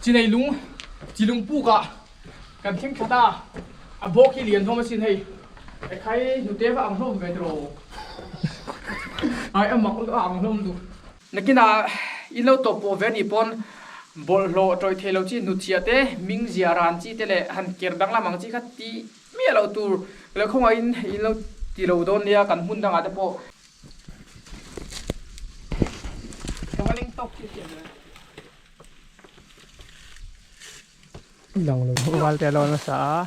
Chinei lung chi lung puk ah kan thleng thla ta a bawk hi lian hlawm asin hei ekhai hnute va ang hlawm ve tiraw ai a mak a ang hlawm duh. Nakinah in lo tawp pawh ve anih pawn bawlhhlawh tawih thei lo chi hnutchhiah te hming ziah ran chi te leh han ker danglam ang chi kha tih miah loh tur leh khawngaihin in lo ti lo dawn nia kan hmun dangah te pawh. Ka va leng tawk chiah chiah zel. Lang lo val te lo nasa a.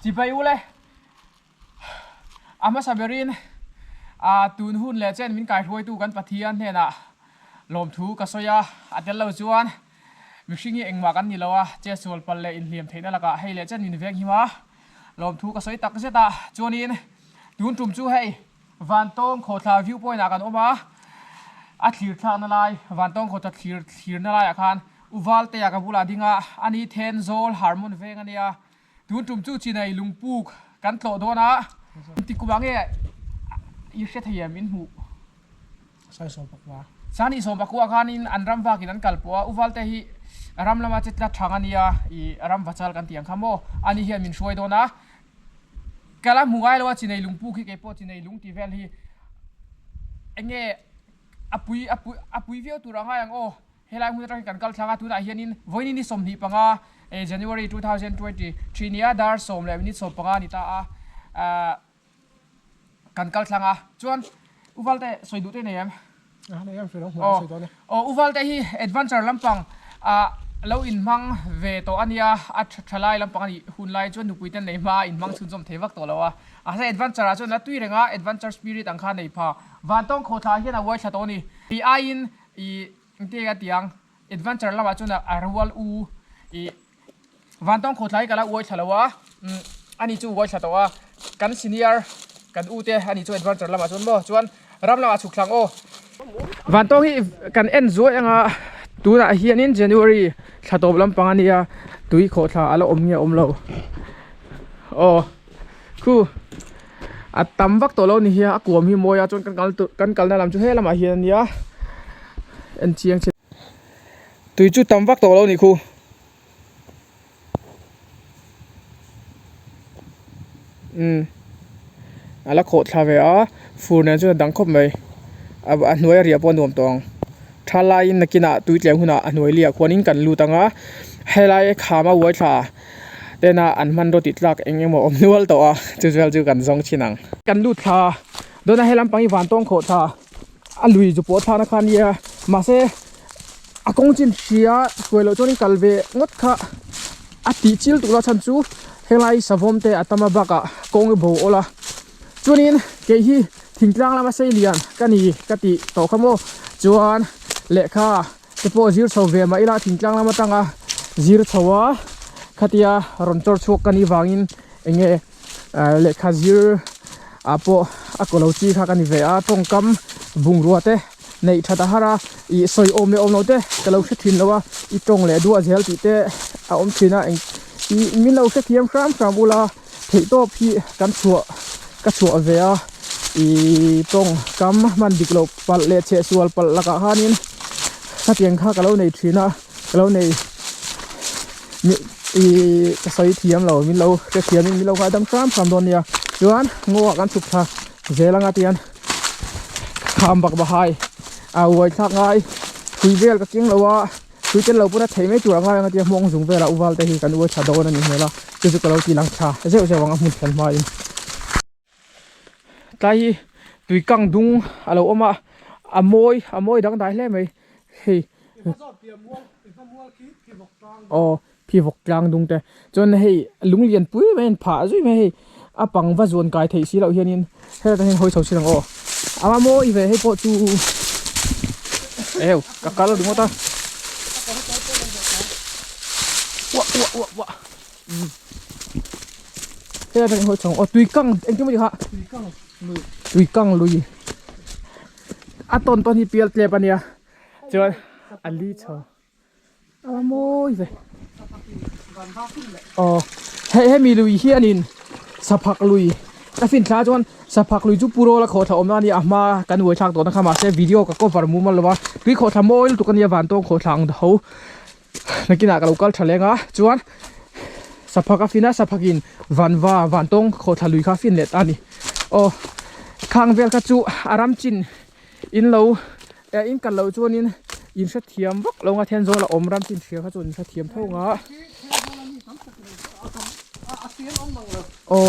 Chibai u le, a hmasa berin a tun hun leh chen min kaihruaitu kan Pathian hnenah lawmthu ka sawi a, a tel lo chuan Mihring hi engmah kan ni lo a, che sual palh leh inhliam theihna lakah hei leh chen min veng him a, lawmthu ka sawi tak zet a, chuanin tun tum chu hei Vantawng khawthla view point ah kan awm a, a thlir thlakna lai Vantawng khawthla thlir thlirna laiah khan U Valtea ka bulah ding a, ani Thenzawl Harmon veng a nia, tun tum chu Chinai lungpuk kan tlawh dawn a, engtik kumah nge i hre thei em in hmuh? Saisawm pakua. Sani sawm pakua khanin an ram vakin an kal pawh a, U Valte hi ram lama che tlat thang a nia, i ram vachal kan tih ang kha maw, ani hian min hruai dawn a, ka la hmu ngai lo a chinei lungpu khi keipawh chinei lung tih vel hi enge a pui a pui a pui viau tur a ngai ang aw, helai hmun atangin kan kal thlang a, tunah hianin vawiin ni 25 January 2023 nia dar 10 leh minute 15 a ni ta a, ah. Kan kal thlang a, chuan U Valte sawi duh te nei em? A nei em hrilh ang, hmuh sawi dawn e. Aw, U Valte hi adventure lampang ah lo inhmang ve tawh a nia, a tha lai lampang a nih hun lai chuan nupui ten nei hma a inhmang chhunzawm thei vak tawh lo a. A hla adventure ah chuan la tui reng a, adventure spirit ang kha nei pha. Vantawng khawthla hian a uai thla tawh a ni. Tih aiin i engti a tiang adventure lamah chuan a rual u i Vantawng khawthla hi ka la uai thla lo a, ani chu uai thla tawh a, kan senior kan u te ani chu adventure lamah chuan maw chuan ram lamah chhuk thlang aw. Vantawng hi kan en zuai anga tunah hianin January thla tawp lampang ania tui khawhthla a la awm nge awm lo aw khu a tam vak tawh lo ni hi a kuam hi mawi a chuan kan kal kan kalna lam chu he lamah hian ania en chiang che. Tui chu tam vak tawh lo ni khu. Umm a la khawh thla ve a fur nen chuan a dang khawp mai a a hnuai a riah pawh a nuam tawh ang tha laiin nakinah tui tlem hunah a hnuai liah khuanin kan lut ang a helai kham a uai thla tena an hmanraw tih tlak eng emaw awm nual tawh a chu vel chu kan zawng thin ang. Kan lut thla dawn a helam pang hi van tawng khawh thla a lui zu pawh thlakna kha a nia mahse a kawng chin hria hruai loh chuanin kal ve ngawt kha a tih chil tura chhan chu helai savawm te a tam a bakah kawng i bo awl a chuanin kei hi thingtlang lama sei lian ka ni ka tih tawh kha maw chuan lehkha te pawh zir chho ve mah ila thingtlang lam atanga zir chho a khatia rawn chawr chhuak ka nih vangin eng nge lehkha zir ah pawh a kaw lo chi kha ka ni ve a tawngkam bungrua te neih that a har a ih sawi awm leh awm lo te ka lo hre thin lo a i tawng leh duah zel tih te a awm thin a eng ih min lo hrethiam hram hram ula theihtawp hi kan chhuah ka chhuah ve a ih tawngkam hman dik loh palh leh chheh sual palh lakah khanin khatiang kha ka lo nei thin a ka lo nei ih ka sawi thiam lo min lo hrethiam in min lo ngaidam hram hram dawn nia chuan ngaw ah kan chhuk thla zel anga tihian kham bak bahai a uai thlak ngai hrui vel ka keng lo a hrui tel lo pawn a theih mai tur a ngai anga tia hmawng zung velah u val te hi kan uai tha dawn a ni hmel a chu chu ka lo ti lang tha zeuh zeuh ang a hmun thlen hmain tlai hi tui kang dung a lo awm a a mawi a mawi dangdai hle mai hei aw phivawk tlang dung te chuan hei lunglian pui mai a inphah zui mai a hei a pang va zuan kai theih si loh hianin helai tang hian hawi chho si ang aw a mawi ve hei pawh chu eu ka kal ringawt a uah uah uah uah. Helai atangin hawi chho ang aw tui kang engtin maw tih kha tui kang lui a tawn tawn hi pial tlep ania chuan a li chho a mawi ve aw hei hemi lui hianin saphak lui a fin thla chuan saphak lui chu purawl a khawhthla awmna ania a hma kan uai thlak tawhna kha mahse video ka cover mumal lo a tui khawhthla mawi lutuk ania vantawng khawhthla ang ho Nakinah ka lo kal tha leng a, chuan saphak a fin a, saphakin vanva vantawng khawhthla lui kha a fin leh ta a ni. Aw khang vel kha chu a ram chin in lo eh in kal loh chuanin in hrethiam vak lo ang a, Thenzawl a awm ram chin hria kha chuan in hrethiam tho ang a. Aw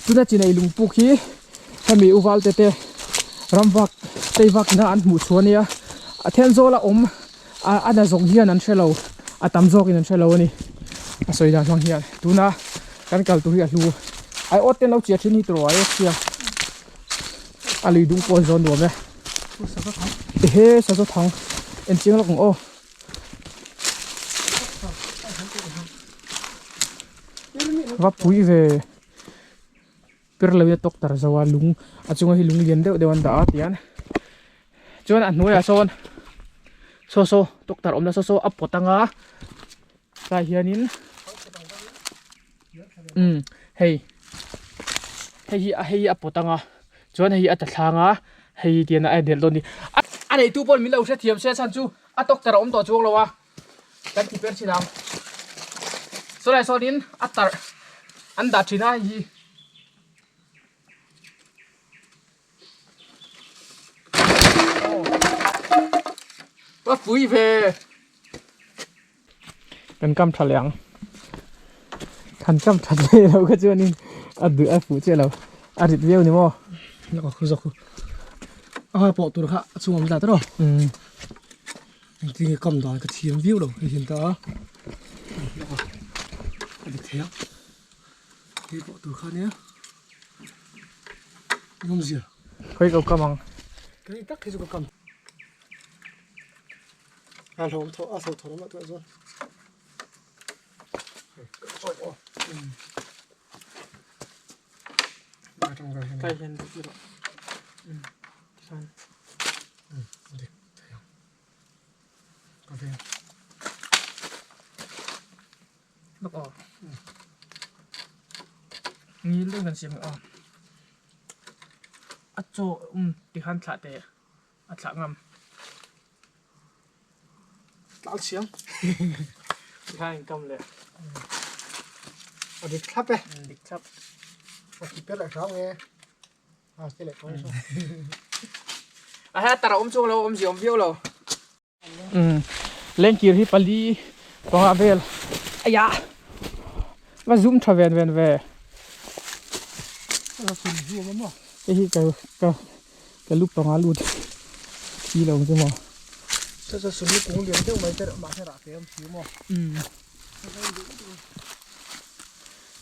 tuna chinei lungpuk hi hemi uval te te ramvak teivak ina an hmuh chhuah a nia, a Thenzawl a awm. A na zawk hian an hre lo, a tam zawkin an hre lo a ni. A sawi dan hmang hian tuna kan kal tur hi a hlu. Ai awt te an lo chiah thin hi tawh ai awt sia. A lui dung pawh a zawn nuam e. Ehe sazaw thang en chiang lawk ang aw. Va pui ve. Per lo in a tawk tar zo a lung a chunga hi lung lian deuh deuh an dah a tian chuan a hnuaiah sawn saw saw tawk tar awmna saw saw a pawt anga tlai hianin umm hei hei hi hei hi a pawt anga chuan hei hi a ta thlang a hei tian a delh dawn a ni a neitu pawh min lo hrethiam se chhan chu a tawk tar a awm tawh chuang lo a. Kan ti per chin ang. Sawlai sawnin a tarh an dah thin a hei hi. Ka pui ve. Kan kam tha leh ang. Kan kam tha leh lo kha chuanin a duh a fuh chiah lo. A rit viau ni maw? Laka khu zawk khu. A pawh tur kha a chhung awm zat rawh. Engtin nge kam dan ka thiam viau lo hei hian ta a a dik thei a hei pawh tur kha ania engawmzia khawi ko kam ang ka ni tak hi chu ka kam a hlawm thaw a thaw thaw lamah tuah chuan kai hian Lok aw. Ngil deuh kan siam aw. A chaw um tikhan thlah te a thlah ngam. Tlal chiang. Tikhan in kam le. A dik thlap e. Dik thlap. A ti per leh hram nge. A he tar a awm chuang lo awm zia awm viau lo. Lengkir hi pali panga vel aya va zoom tha ven ven ve. Hei hi ka ka ka lu panga lut thi lo ang chu maw.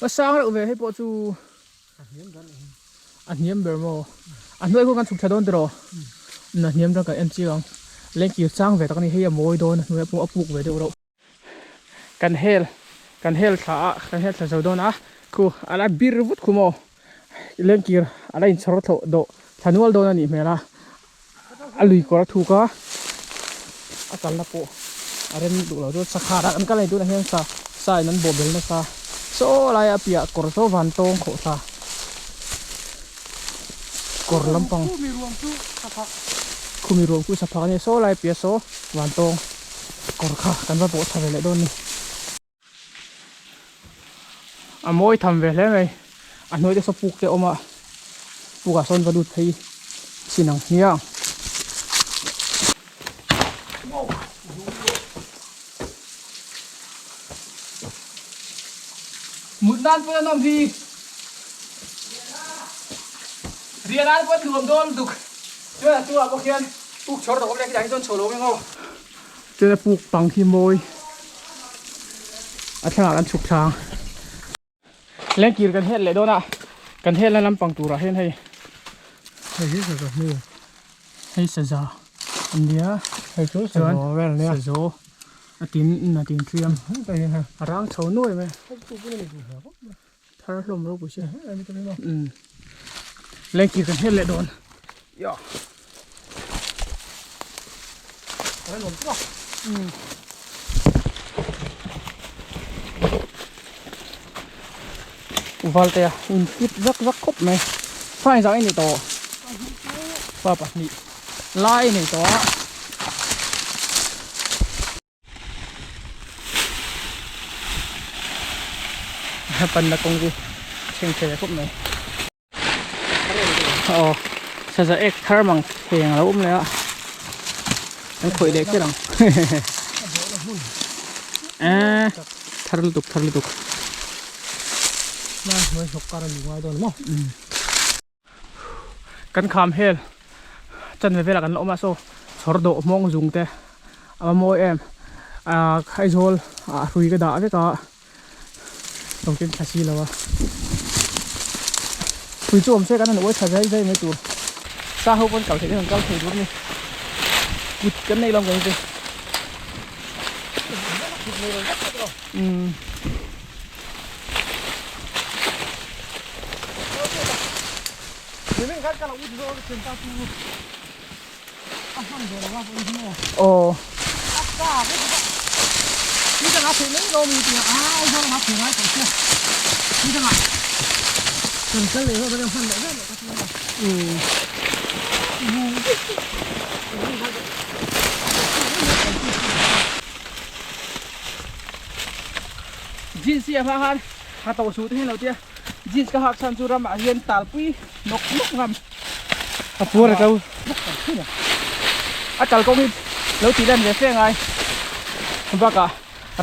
Va sang reuh ve hei pawh chu. A hniam ber maw? A hnuai khaw kan chhuk tha dawn tiraw? A hniam dawn kan en chiang ang. Lengkir chang ve tak a ni. Hei a mawi dawn a hnuai pawh a puk ve deuh reuh. Kan hel kan hel thla a kan hel thla zo dawn a khu a la bir vut khu maw? Lengkir a la inchhawr thlawh dawh thla nual dawn a nih hmel a. A lui kawr a thuk a a kalna pawh a rem duh lo chuan sakhar ah kan kal a ni tunah hian sa sa in an bawh bel nasa saw lai a piah kawr saw van tawng khawh thla kawr lampang khumi ruam chu saphak a nia saw lai a piah saw van tawng kawr kha kan va bawh thla ve leh dawn a ni. A mawi tham ve hle mai a hnuai te saw puk te a awm a puk ah sawn va lut phei chin ang hmiang. Mut nan pawn an awm hi riah nan pawn nuam dawn lutuk chuan a chungah bawk hian puk chhawr tawh awm leh khitah hi chuan chho lo ang emaw. Chuan a puk pang khi mawi a thlangah kan chhuk thlang lengkir kan het leh dawn a kan helna lampang turah hian hei hei hi saza hnu hei saza an nia hei chu saza vel ania saza a tin a tin thliam a rang chho nuai mai. Thar hlawm ropui sia. Umm. Lengkir kan hel leh dawn. Ya. Umm. Valtea in fit vak vak khawp mai. Fa engzah nge ni tawh? Fa pahnih lai nei tawh a. Panna kawng chu thleng thei a khawp mai. Aw saza ek thar mang theng a lo awm leh a kan khawih leh kher ang eh thar lutuk thar lutuk kan kham hel chanve velah kan la awm a saw chhawr dawh hmawng zung te a va mawi em ah Aizawl ah hrui ka dah vek a tawng ten thla si lo a hrui chu awm se kan han uai thla zai zai mai tur sa ho pawn kal theih in an kal thei tur a ni kut kan nei lo ang kan chu umm. Aw. Jeans hi a hma khan ha to suh te hian lo tia jeans ka hak chhan chu ramah hian talpui nawk nawk ngam a puar a kal a kal kawng hi lo tih lan ve fe ngai bakah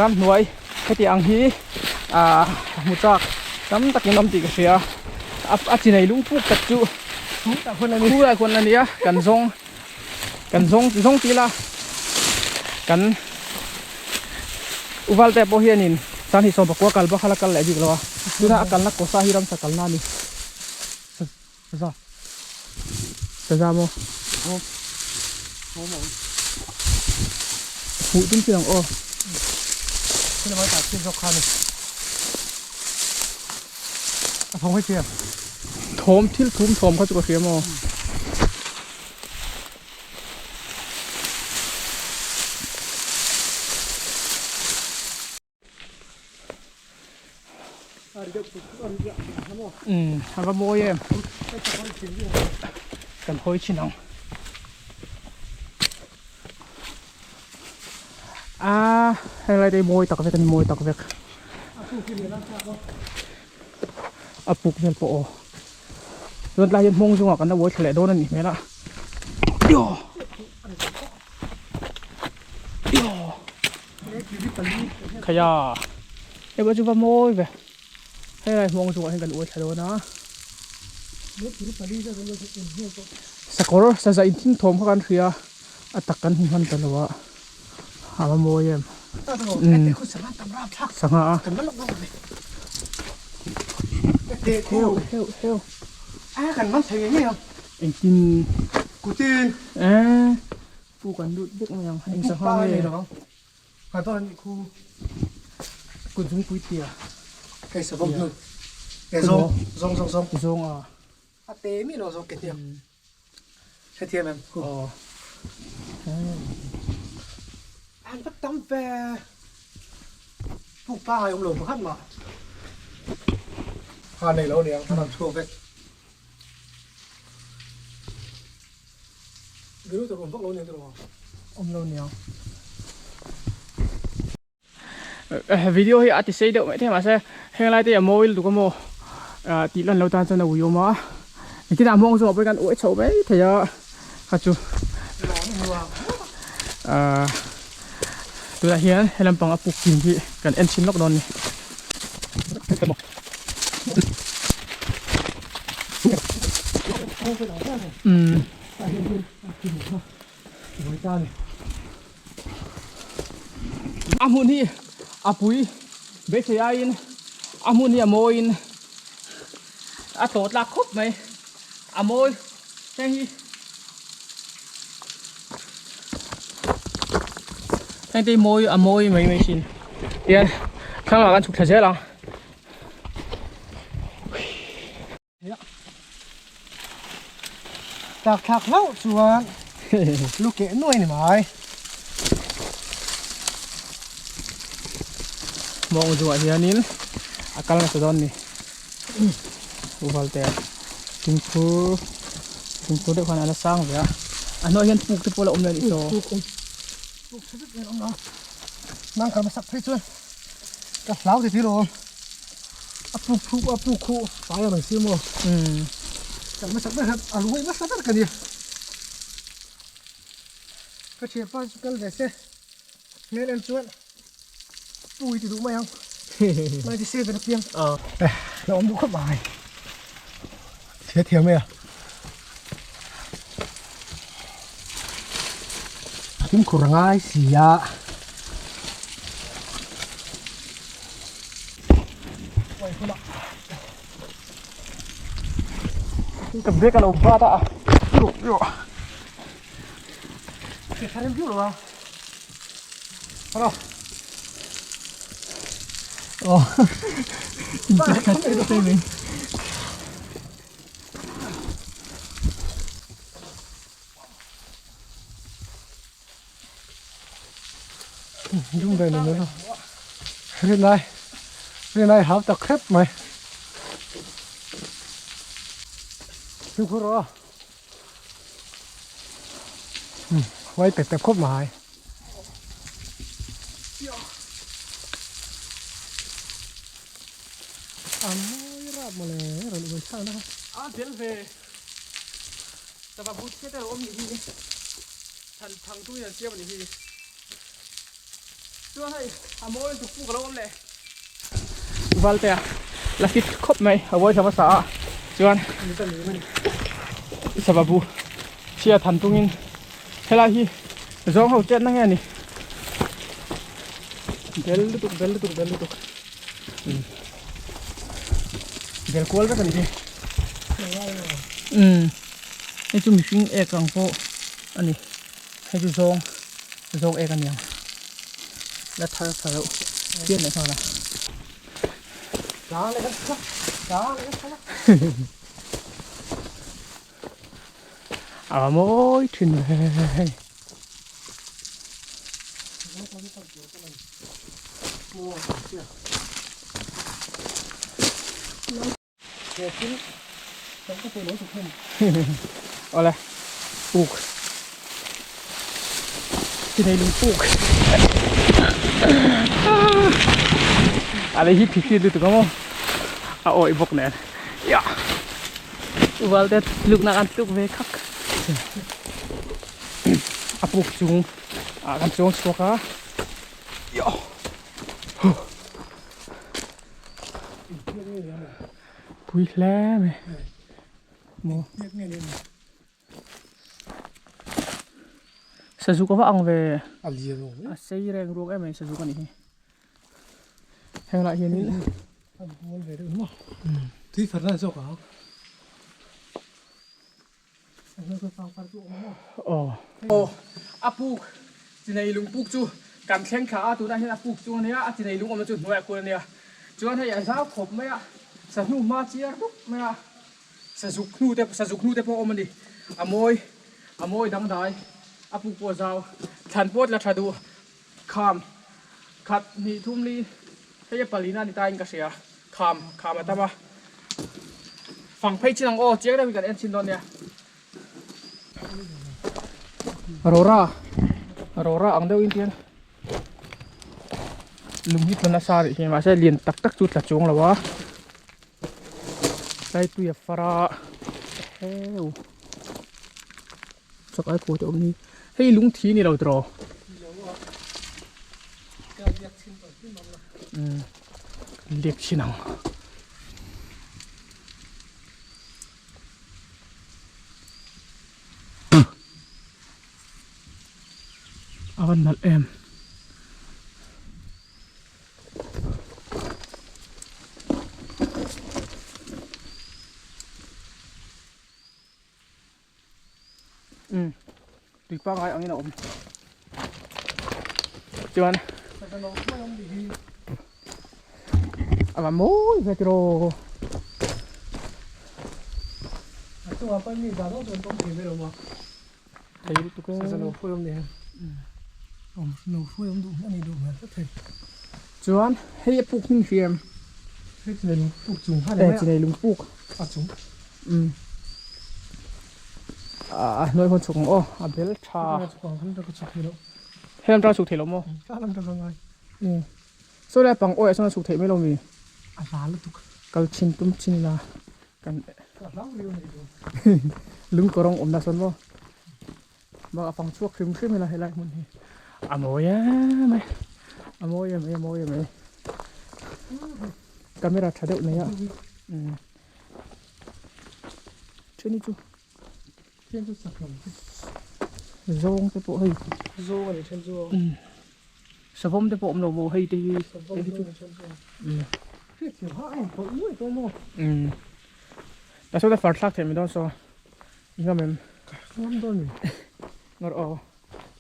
ramhnuai heti ang hi ah hmu chak tam takin awm tih ka hria a a chi nei lung puk tak chu khulai khuan a ni a kan zawng kan zawng zawng tih ila kan uval te pawh hianin tan hi sawm pakua kal bak a la kal leh bik lo a tuna a kalna kawsa hi ramsa kalna a ni. Saza Saza maw aw Hmuh tum thil ang aw Thil mai tah chin zawk kha ni A thawm hei chiang Thawm thil thum thawm kha chu ka hria maw Umm a va mawi em kan hawi thin ang a heng lai te hi mawi tak vek a ni mawi tak vek a puk vel pawh aw chuan tlai hian hmawng zungah kan la uai thla leh dawn a nih hmel a. Khaia hei pawh chu va mawi ve helai hmawng chungah hian kan uai thla dawn a sakawr saza inthing thawm kha kan hria a tak kan hmu hman ta lo a a va mawi em sangha a heu heu heu engtin eh. Pu kan lut vek mai ang eng sangha nge kut zungpui tia zawng a Awm lo niang. Video hi a ti sei deuh mai thei mahse heng lai te hi a mawi lutuk a maw tih lan lo tan chuan a ui awm a engtin ah hmawng zawng ah pawh hian kan uai chho mai thei a kha chu ahh tunah hian he lampang a puk kim hi kan en chhin lawk dawn a ni. Umm a hmun hi a pui beisei aiin a hmun hi a mawiin a tawh tlak khawp mai a mawi heng hi heng te hi mawi a mawi mai mai thin tihian thlang ah kan chhuk thla zel ang. Tlak thlak hlauh chuan lu keh nuai ni mai. Mawng zuah hianin a kal nasa dawn ni. Uval te thingphur thingphur deuh khan a la sang ve a. A hnuaiah hian puk te pawh a la awm leh a nih saw. Puk awm puk tha zet hian a awm a. Nang kha hmasak phei chuan ka hlau ti tir awm. A puk phu a puk khu fai a rawn siam aw. Kan hmasak ber khan a ruai hmasa ber ka nia. Ka thianpa chu kal ve se hmel en chuan pui ti duh mai ang. 97 a piang. Eh la awm duh khawp mai. Chhe thiam mai a. Fimkhur a ngai si a. Ka bag a lo bat a Dum ve ni lo rinai rinai hau tak hrep mai fimkhur rawh a huai pet pet khawp mai. A mawi rap mawle rawn uai thlak na kha. A tel ve. Sava but te alo awm nih hi. Than thang tu in an siam anih hi. Chuan hei a mawi lutuk puk alo awm leh. Valtea la fit khawp mai a uai thla hmasa a chuan sava bu chhia than tungin helai hi zawng ho chetna nge ani bel lutuk bel lutuk bel lutuk. Bel kual vek a ni hi. Umm hei chu mihring ek ang pawh a ni. Hei chu zawng zawng ek a ni ang. La thar tha reuh phian leh nghal a. A mawi thin ve hei. Awle puk chi nei lung puk a lei hi phihrit lutuk ang aw a awih bawk nen yah uval te tlukna kan tluk ve khak a puk chung ah kan chuang chhuak a pui hle mai maw sazuk a va ang ve a sei reng ruak em mai sazuk a nih hi heng lah hianin a bual ve deuh maw tui farna zawk ang Aw a puk chinei lung puk chu kan thleng thla a tunah hian a puk chung a nia a chinei lung awmna chu hnuaiah khuan a nia chuan hei a zau khawp mai a sahnu hma chiar dup mai a sazuk hnu te sazuk hnu te pawh a awm a ni a mawi a mawi dangdai a puk pawh a zau thlan pawh tla tha duh kham khat hnih thum li hei a palina a ni ta in ka hria. Kham kham a tam a. Fang phei chin ang aw chiang deuhin kan en chhin dawn nia. Rora rora ang deuhin tian lung hi tla nasa rih hi mahse lian tak tak chu tla chuang lo a. Tlai tui a far a heu chak ai kuat a awm ni hei lung thi ni lo tiraw. Lek chin ang. A van nalh em. Umm tui pangai angin a awm chuan a va mawi ve tiraw. chungah pawh mi zah zawng chu an tawng thei mai lo maw? Thei lutuk e. Saza lo hruai awm nen. Awm lo hruai awm duh a nih duh hmel tlat thei. Chuan hei a puk hming hriam. Hei chinei lung puk chung kha ni mai a. Chinei lung puk. A chung. Umm. A hnuai khawn chhuk ang aw a bel tha. Hei chhuk ang khan ka chhuk thei lo. Hei lam tang chhuk thei lo maw? Ka lam tang ka ngai. Umm. Saw lai pang awi ah sawn a chhuk theih mai lo mi? A hla lutuk. Kal chhin tum chin ila kan Ka hlau riau nei tur. Lung kawrawng awmna sawn maw? Bak a fang chhuak hrim hrim ila helai hmun hi a mawi em mai a mawi em mai a mawi em mai camera tha deuh nei a umm then hi chu then chu sak lam te zawng te pawh hei zawng a ni then chu umm savawm te pawh awm lo maw hei te hi savawm te hi chu umm hriat thiam ha a inpawlh nuai tawh maw umm ta saw ta far thlak theih mai dawn saw. Ngam em? Ngam dawn mi. Ngawr aw.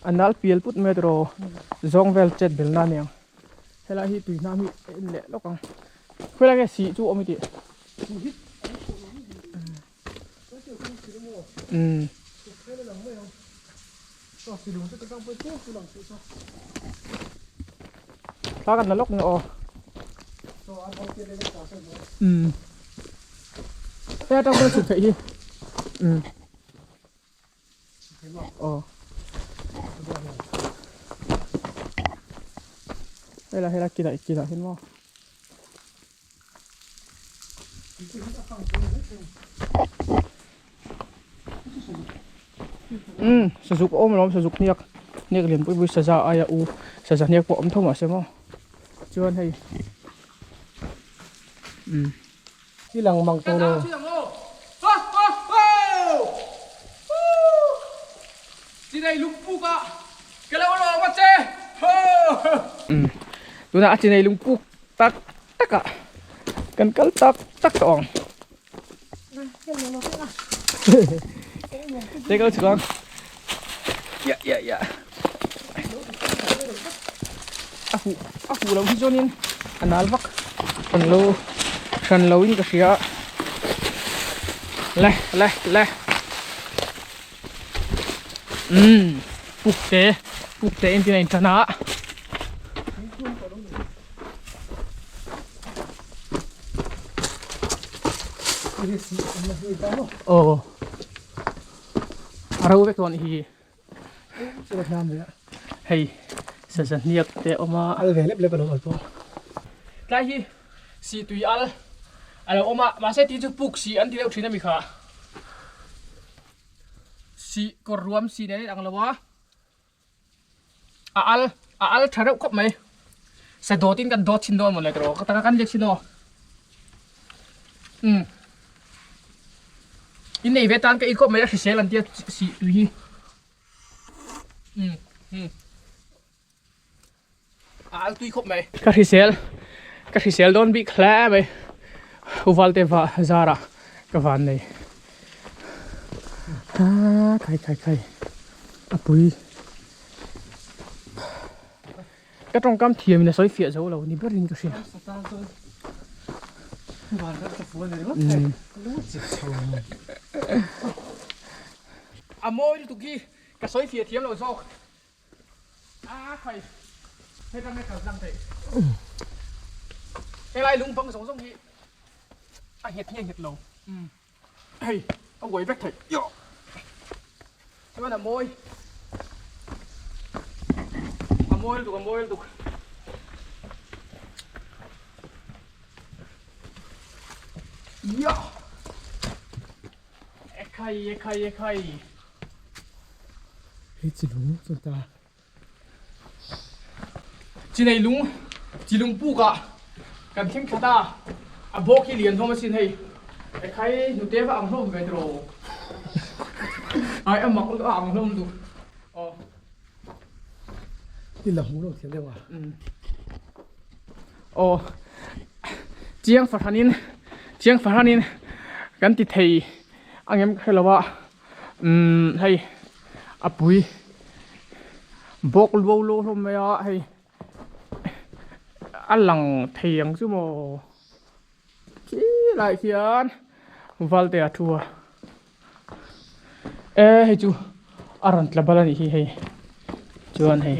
A nal pial put mai tiraw zawng vel chet bel na aniang. Helai hi tui hnam hi a en leh lawk ang. Khawilai nge sih chu awm i tih? Umm. Thla kan la lawk nge aw. Umm. Hei atang pawh chhuk theih hi. Umm. Aw. Hei la hei la kilah kilah hian maw. Umm sazuk a awm alawm sazuk hniak hniak lian pui pui saza aia u saza hniak pawh a awm tho mahse maw chuan hei umm I lang mang tawh lo. Chinei lungpuk ah ka lo lawm a che umm tunah a chinei lungpuk tak tak ah kan kal tak tak tawh ang te kal chhuak ang ya ya ya a huh a huh lo hi chuanin a nal vak hran lo hran lo in ka hria le le le umm puk te puk te entin a intan a. Aw a ro vek dawn hi hei saza hniak te a awm a al ve lep lep a lo al pawh tlai hi sih tui al a lo awm a mahse tih chu puk sih an ti deuh thin a mi kha sih kawr ruam sih nen a inang lo a. A al a al tha reuh khawp mai sa dawt in kan dawt chhin dawn mawle tawh ka taka kan lek chhin aw umm in nei ve tan ka in khawp mai a hrisel an tia sih tui hi umm umm a al tui khawp mai ka hrisel ka hrisel dawn bik hle mai uvalte va zara ka van nei a khai khai khai a pui ka tawngkam thiam in a sawi fiah zo lo ni berin ka hria a mawi lutuk hi ka sawi fiah thiam lo zawk. A khai hetang he kal tlang theih helai lung bang zawng zawng hi a nghet nge nghet lo hei a uai vek theih yo chuan a mawi a mawi lutuk a mawi lutuk yo ekhai ekhai ekhai. Hei chi lung chu ta. Chi nei lung, chi lung puk ah kan thleng thla ta. A bawk hi lian hlawm asin hei. Ekhai hnute va ang hlawm ve tiraw. Ai a mak a ang hlawm lutuk. Aw. I la hmuh loh thiam deuh a. Aw. Chiang fahranin, chiang fahranin kan ti thei angem ka hre lo a. Umm hei a pui bawk luau luau hlawm mai a hei a lang thei ang chu maw khi lai khian valte a thu a. E hei chu a rawn tla bal a nih hi hei chuan hei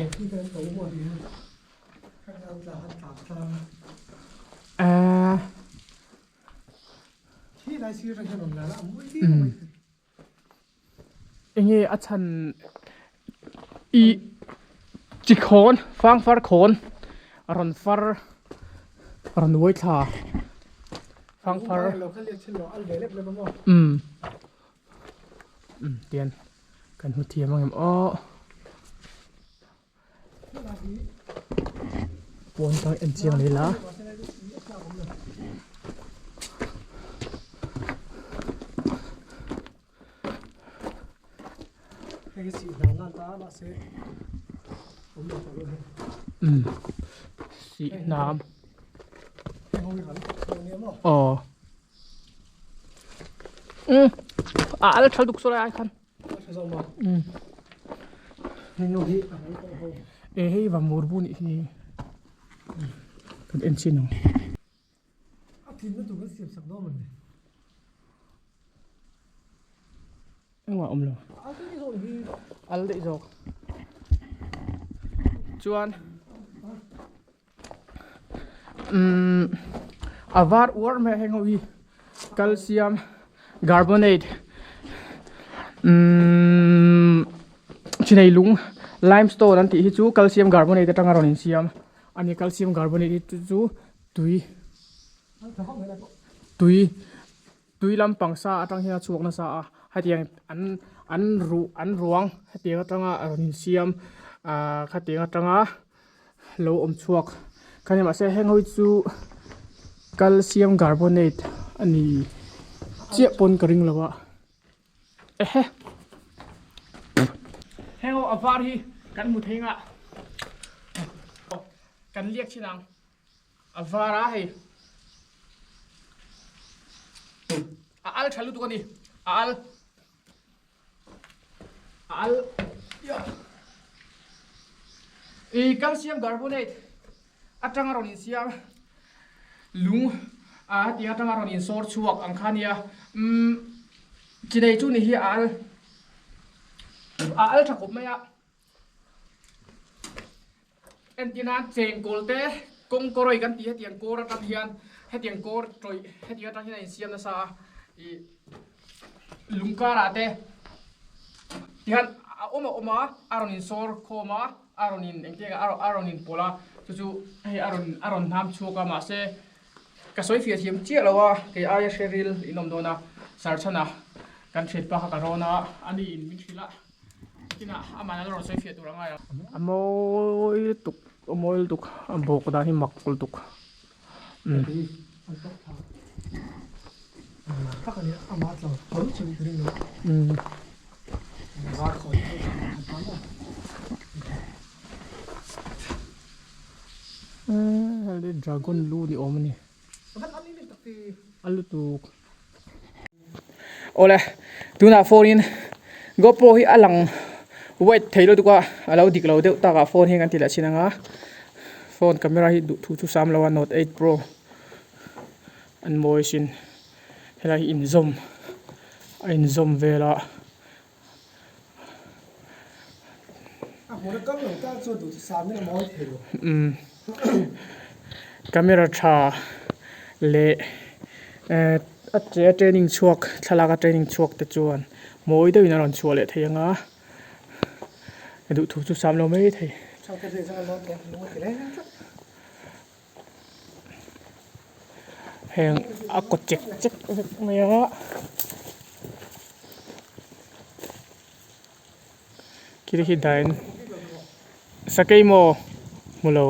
ehh enge a chhan ih chi khawn fang far khawn a rawn far a rawn uai thla fang far umm umm tian kan hmu thiam ang em aw. Pawn tang en chiang leh la. Umm sih hnam aw umm a al tha duk saw lai ai khan. E hei va mur bu nih hi kan en chin ang. Engmah awm lo. Al daih zawk. Chuan umm a var uar mai a heng ho hi calcium carbonate umm chinei lung limestone an tih hi chu calcium carbonate atanga rawn insiam a ni calcium carbonate hi chu tui tui tui lampang sa atang hian a chhuak nasa a hetiang an an ruh an ruang hetiang atanga rawn insiam ahh khatiang atanga lo awm chhuak kha ni mahse heng ho hi chu calcium carbonate a ni chiah pawn ka ring lo a ehe heng ho a var hi kan hmu thei nghah kan liak thin ang. A var a hei. A al tha lutuk a ni. A al. A al. I calcium carbonate atanga rawn insiam lung a hetiang atanga rawn insawr chhuak ang kha nia. Umm chinei chu ni hi a al. A al tha khawp mai a. Entir nan chengkawl te kawng kawrawih kan tih hetiang kawr atang hian hetiang kawr tawih hetiang atang hian a insiam nasa a ih lung karah te tihian a awm a awm a a rawn insawr khawm a a rawn in engtiang nge a rawn inpawlh a chu chu hei a rawn a rawn hnam chhuak a mahse ka sawi fiah thiam chiah lo a kei aia hre ril in awm dawn a sarchhana kan thianpa kha ka rawn a ani in min hrilh a. Kinah amah la rawn sawi fiah tur a ngai ang. A mawi lutuk a mawi lutuk a bawk dan hi mak lutuk umm. Umm dragon lu ni awm a ni. A lutuk. Awle tunah phone in GoPro hi a lang white thei lutuk a a lo dik lo deuh tak ah phone hi kan ti leh chin anga phone camera hi duh thu chu sam lo a note eight pro an mawi sin helai hi inzawm a inzawm vel a. Umm camera tha leh ehh a che a training chhuak thlalak a training chhuak te chuan mawi deuhin a rawn chhuah leh thei ang a duhthu chu sam lo mai thei. Heng a kaw chek chek vek mai a khi te khi dahin sakei maw hmu lo.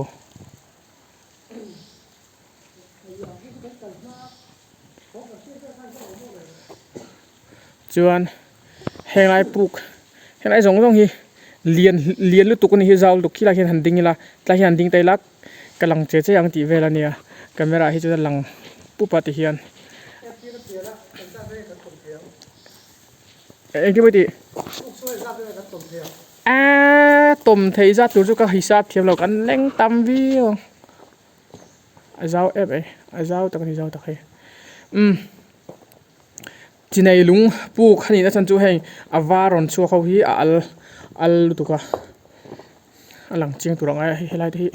Chuan henglai puk henglai zawng zawng hi lian lian lutuk a ni hi zau lutuk khilai hian han ding ila tlai hian han ding ta ila ka lang che che ang tih vel a nia camera ah hi chuan a lang pup a ti hian engtin maw i tih aaa tawm thei zat tur chu ka hisap thiam lo kan leng tam viau ang a zau em mai a zau tak a ni zau tak hei umm. Chinei lung puk a nihna chhan chu heng a var rawn chhuak ho hi a al al lutuk a a lang chiang tur ang a hei helai te hi.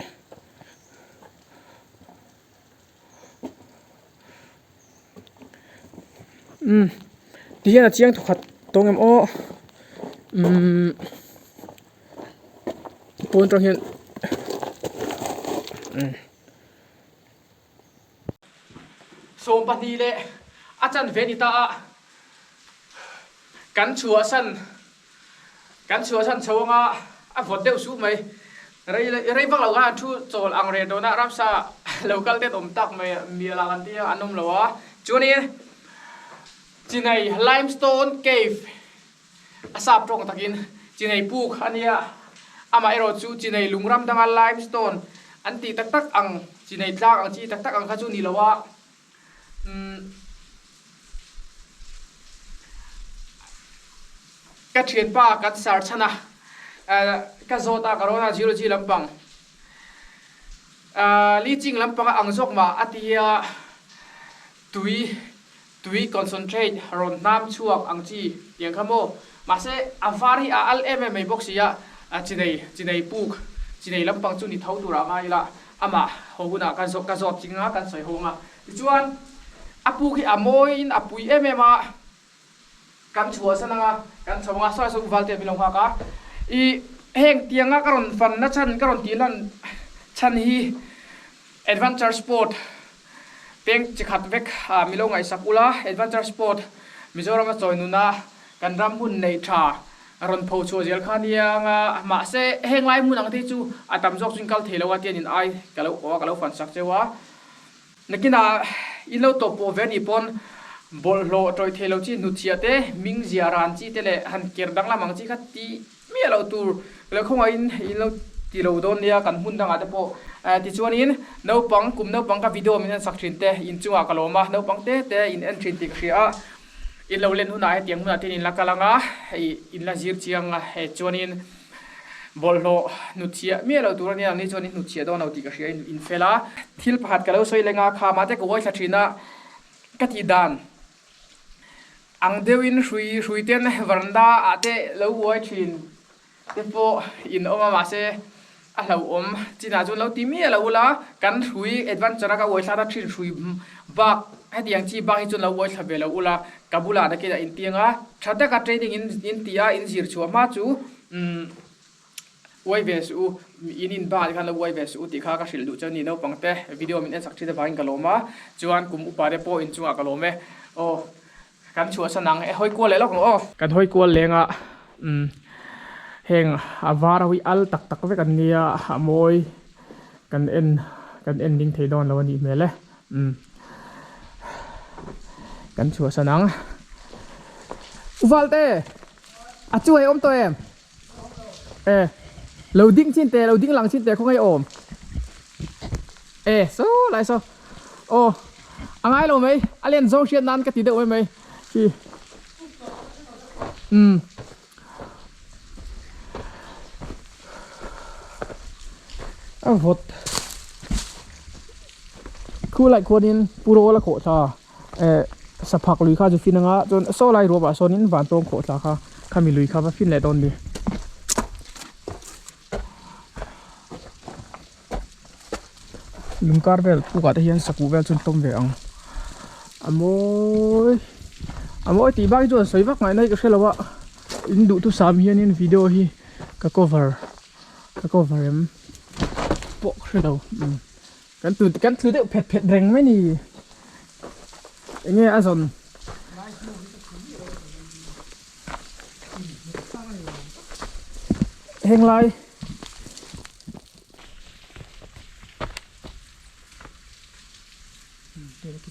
Umm ti hian a chiang thawkhat tawng em aw umm pawn atang hian umm. 12 leh a chanve ni ta a, kan chhuahsan kan chhuahsan chho anga a vawt deuh suh mai. Rei rei vak lo khan an thu chawl ang reh dawn a, ramsa lo kal te an awm tak mai a, mial ah kan tia an awm lo a. Chuanin Chinai Limestone Cave a sap tawng takin Chinai puk a nia, amaherawh chu Chinai lungram danga limestone an tih tak tak ang, Chinai tlang ang chi tak tak ang kha chu ni lo a, umm ka thianpa kan sar chhan a, ka zawt a ka rawn a geology lampang ahh leaching lampang a ang zawk mah a ti a, tui Tui concentrate rawn hnam chhuak ang chi tiang kha maw? Mahse, a var hi a al em em mai bawk si a, chinei, chinei puk, chinei lampang chu ni tho turah ngai ila, amah haw hunah ka zawt ka zawt ching a, kan sawi ho ang a. Tichuan, a puk hi a mawiin a pui em em a, kan chhuahsan ang a, kan chho ang a, sawi sawi u Valtea min lo nghak a, i heng tianga ka rawn fanna chhan, ka rawn tihlan chhan hi adventure sport, Peng chi khat vek ah milo ngaihsak ula, Adventure Sport Mizoram a chawi nuna kan ram hmun neih tha rawn pho chhuah zel kha nia anga mahse heng lai hmun ang te hi chu a tam zawk chu in kal thei lo a tian in ai ka lo awh a ka lo fan sak cheu a. Nakinah in lo tawp pawh ve nih pawn bawlhhlawh tawih thei lo chi hnutchhiah te, ming ziah ran chi te leh han ker danglam ang chi kha tih Miah loh tur leh khawngaihin in lo ti lo dawn nia kan hmun dangah te pawh tichuanin naupang kum naupang ka video min en sak thin te in chungah ka lawm a naupang te te in en thin tih ka hria a in lo len hunah hetiang hunah te in la kal anga hei in la zir chiang a hei chuanin bawlhhlawh hnutchhiah miah loh tur ania ni chuan in hnutchhiah dawn lo tih ka hria in in fel a thil pakhat ka lo sawi leng a khama te ka uaithla thin a ka tih dan. Ang deuhin hrui hrui ten varanda ah te lo uai thin te pawh in awm a mahse a hlauhawm chinah chuan lo ti miah lo ula kan hrui adventure a ka uai thla ta thin hrui bak hetiang chi bak hi chuan lo uai thla ve lo ula ka bulah nakinah in tiang a tha taka training in in tih a in zir chhuah hma chu umm. Uai ve suh u, in in bak ah khan lo uai ve suh u tih kha ka hrilh duh chuan ni naupang te video min en sak thin avangin ka lawm a, chuan kum upa te pawh inchungah ka lawm e. Aw kan chhuahsan ang e, hawi kual leh lawk ang aw. Kan hawi kual leng a, umm heng a var ho hi al tak tak vek an nia, a mawi kan en kan en ding thei dawn lo a nih hmel e, umm kan chhuahsan ang. U Valte, a chu hei awm tawh em? E lo ding chin te lo ding lang chin te khaw ngei awm e saw lai saw aw a ngai lo mai a len zawng hriat nan ka ti deuh mai mai khi um a vawt khu lai khuanin purawl a khawh thla. Eh saphak lui kha chu fin anga chuan saw lai ruam ah sawnin vantawng khawh thla kha khami lui kha va fin leh dawn ni. Lungkar vel pukah te hian sakuh vel chu an tawm ve ang a mawi a mawi tih bak hi chuan sawi vak ngaihna hi ka hre lo a in duhthusam hianin video hi ka cover ka cover em pawh ka hre lo. Kan tlu kan tlu deuh phet phet reng mai ni. Enge a zawn. Heng lai.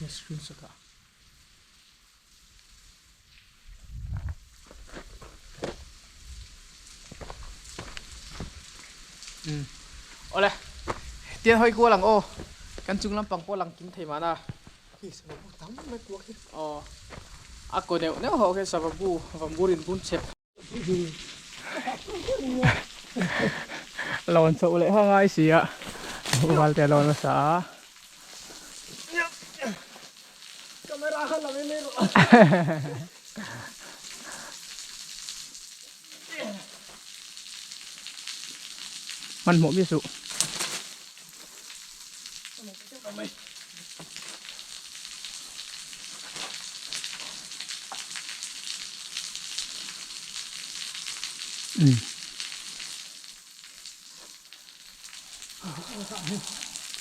Screenshot a. Awle tian hawi kual ang aw kan chung lampang pawh lang kim thei mahna aw a kaw neuh neuh ho khian sava bu vambur in bun chep lawn chhoh leh ho ngai si a val te a lawn nasa a. Camera kha la mai mai rawh. Hmanhmawh miah suh.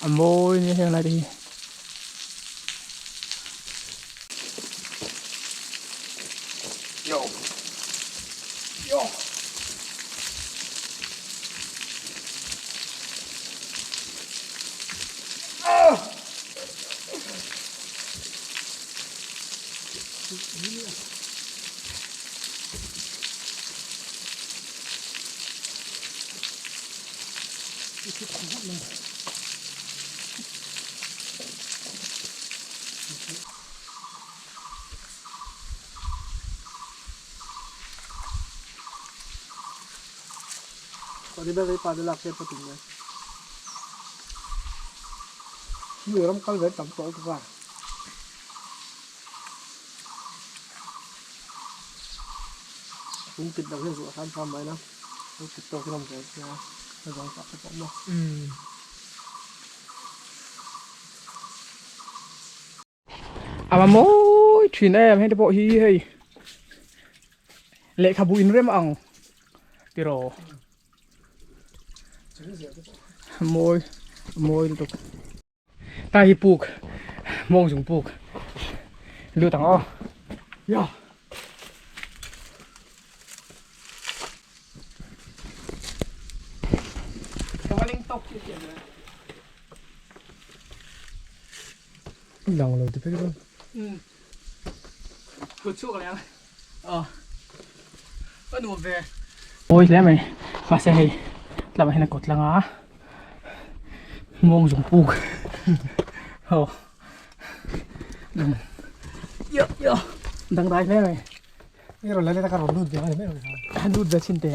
A mawi nia heng lai te hi. Yo. Yo. Ah! Ram kal ve tam tawh ka. Lung kit dang hian zuah hram hram mai la lung kit tawk hian awm zel sia a zawng tak te pawh maw. A va mawi thin em heng te pawh hi hei lehkhabu inrem ang tiraw mawi mawi lutuk. Ta hi puk mawng chung puk lut ang aw ya Lang lo ti phei chuan. Kut chhuak leh ang. Aw. A nuam ve. Mawi hle mai. Mahse hei tlangah hian a kawt lang a. Mawng zawng puk. Aw. Yo yo. Dangdai hle mai. I rawn la let a ka rawn lut ve mai mai. Lut ve chin teh.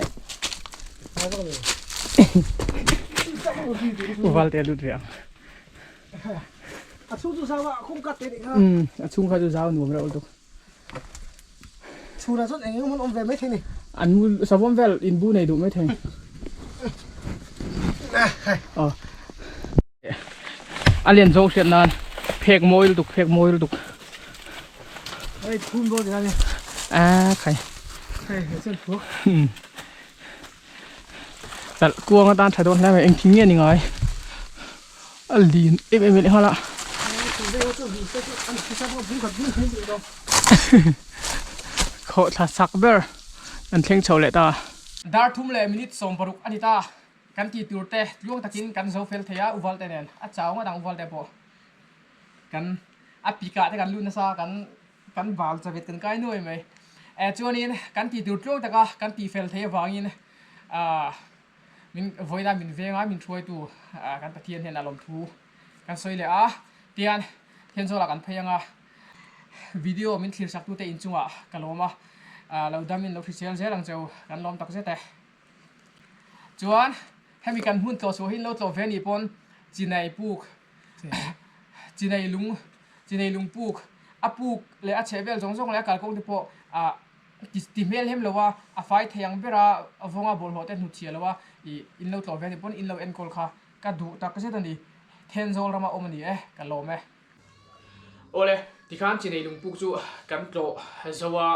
Uval te lut ve ang. A chhung chu zau a, khum kat te nih kha. A chhung kha chu zau nuam reuh lutuk. Chhunah chuan eng eng hmun awm ve mai thei ni. An mu savawm vel in bu nei duh mai thei. Aw. A lian zawng hriat nan phek mawi lutuk phek mawi lutuk. Hei phum dawn nia ni. A khai. Hei he chen phuak. Chalh kuang atan tha dawn hle mai engthing nge ni ngai. A lin em em leh nghal a. Khawhthla sak ber an thleng chho leh ta. Dar thum leh minute 60 a ni ta. Kan tih tur te tluang takin kan zo fel thei a uval te nen a chau ngawt ang uval te pawh kan a pikah te kan lut nasa kan kan bal chavet kan kai nuai mai. Eh chuanin kan tih tur tluang taka kan tih fel thei avangin ah min vawiina min venga min hruaitu kan Pathian hian a lawmthu kan sawi leh a tian Thenzawl ah kan phei anga video min thlir sak tute inchungah ka lawm a lo dam in lo hrisel zel ang cheu kan lawm tak zet e. Chuan hemi kan hmun tlawh chhuah hi in lo tlawh ve anih pawn chinai puk chinai lung chinai lung puk a puk leh a chheh vel zawng zawng leh a kalkawng te pawh ah ti hmel hem lo a a fai thei ang ber a vawnga bawlhhlawh te hnut chhiah lo a ih in lo tlawh ve anih pawn in lo enkawl kha ka duh tak zet a ni Thenzawl rama awm a ni e ka lawm e. Awle, tikhan chinei lungpuk chu kan tlawh zo a,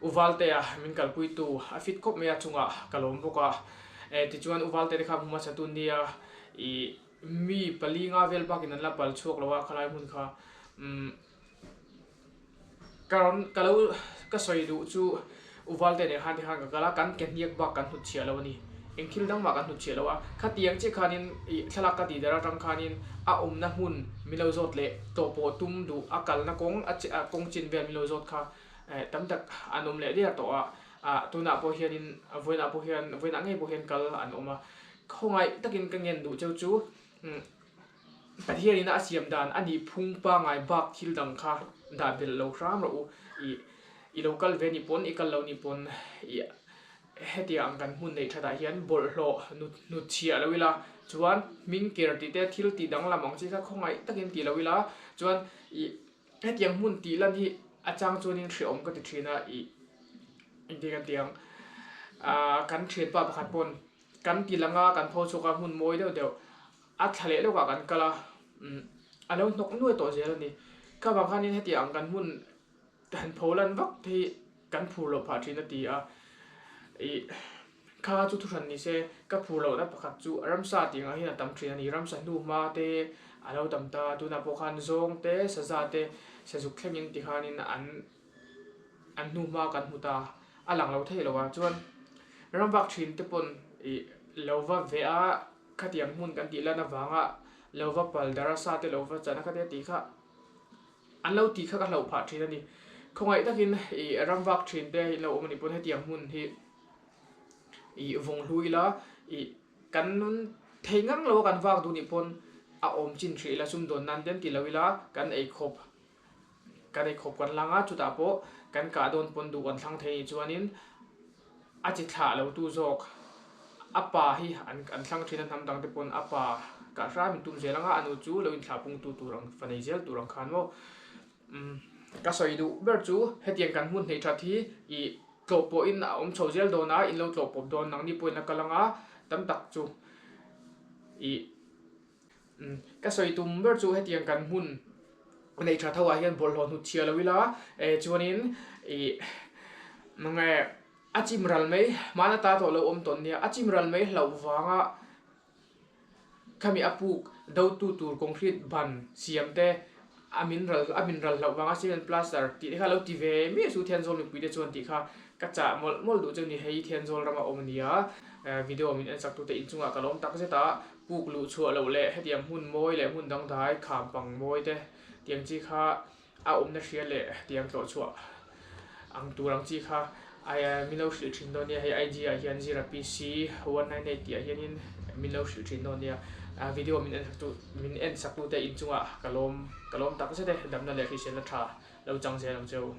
U Valtea min kalpuitu a fit khawp mai a chungah ka lawm bawk a. E, tichuan U Valtea te kha hmu hmasa tun nia i mi pali nga vel bakin an la pal chhuak lo a khalai hmun kha. Umm ka rawn ka lo ka sawi duh chu U Valtea nen khan tikhan ka kal a, kan ke hniak bak kan hnut chhiah lo a ni. Eng thil dang mah kan hnut chhiah lo a, khatiang chiah khanin ih thlalak ka tih der atang khanin a awmna hmun min lo zawt leh tawh pawh tum duh a kalna kawng a kawng chin vel min lo zawt kha eh tam tak an awm leh der tawh a, ah tunah pawh hianin vawiinah pawh hian vawiinah ngei pawh hian kal an awm a, khawngaih takin ka ngen duh cheu chu umm Pathianin a siam dan a nih phung pangai bak thil dang kha dah belh lo hram rawh u ih i lo kal ve nih pawn i kal lo nih pawn ih Hetiang ang kan hmun neih thatah hian bawlhhlawh hnut chhiah lo ila chuan hming ker tih te thil tih danglam ang chi kha khawngaih takin tih lo ila chuan ih hetiang hmun tih lan hi. A chang chuanin hrehawm ka ti thin a, ih engtin kan ti ang ah kan thianpa pakhat pawn kan ti lang a, kan pho chhuak a hmun mawi deuh deuh a thla leh lawkah kan kal a, umm a lo hnawk nuai tawh zel a ni. Kha vang khanin heti ang kan hmun han pho lan vak te hi kan phur loh phah thin a ti a, ih kha chu thuhran ni se ka phur lohna pakhat chu ramsa tih angah hian a tam thin a ni. Ramsa hnu hma te a lo tam ta, tunah pawh khan zawng te saza te sazuk thlengin tikhanin an an hnu hma kan hmu ta a lang lo thei lo a, chuan ram vak thin te pawn ih lo va veh a khatiang hmun kan tih lan avanga lo va pal dar a sa te lo va chan a khatia tih kha An lo tih kha ka hlauh phah thin a ni. Khawngaih takin ih ram vak thin te in lo awm a nih pawn hetiang hmun hi ih vawng hlu ila ih kan thei ngang lo a kan vak duh nih pawn a awm chin hrih ila sumdawn nan te an ti lo ila kan eikhawp kan eikhawp kan lang a chutah pawh kan kah dawn pawn duh kan thlang thei nih chuanin a chi thlah lo tu zawk a pa hi an an thlang thin a hnam dang te pawn a pa kah hram in tum zel ang a a nu chu lo inthlah pung tu tur ang fa nei zel tur ang khan maw umm ka sawi duh ber chu hetiang kan hmun hneih that hi ih tlawh pawh in a awm chho zel dawn a in lo tlawh pawp dawn nang ni pawh in a kal ang a tam tak chu ih umm ka sawi tum ber chu hetiang kan hmun neih that ho ah hian bawlhhlawh hnut chhia lo ila eh chuanin ih mange A chim ral mai, hmana ta tawh lo awm tawn nia, a chim ral mai hlauh vanga khami a puk dotu tur concrete ban siam te a min ral a min ral hlauh vanga cement plaster tih te kha lo ti ve miah su Thianzawl mipui te chuan tih kha ka chah mawlh mawlh duh chu ni hei Thianzawl rama awm a nia video min en sak tute inchungah ka lawm tak zet a puk luh chhuah loh leh hetiang hmun mawi leh hmun dangdai kham pang mawi te tiang chi kha A awmna hria leh tiang tlawh chhuah ang tur ang chi kha min lo hrilh thin dawn nia, hei IG ah hian zira PC 198 tih ah hianin min lo hrilh thin dawn nia. Video min en sak min en sak tute inchungah ka lawm ka lawm tak zet e, damna leh hriselna tha lo chang zel ang cheu.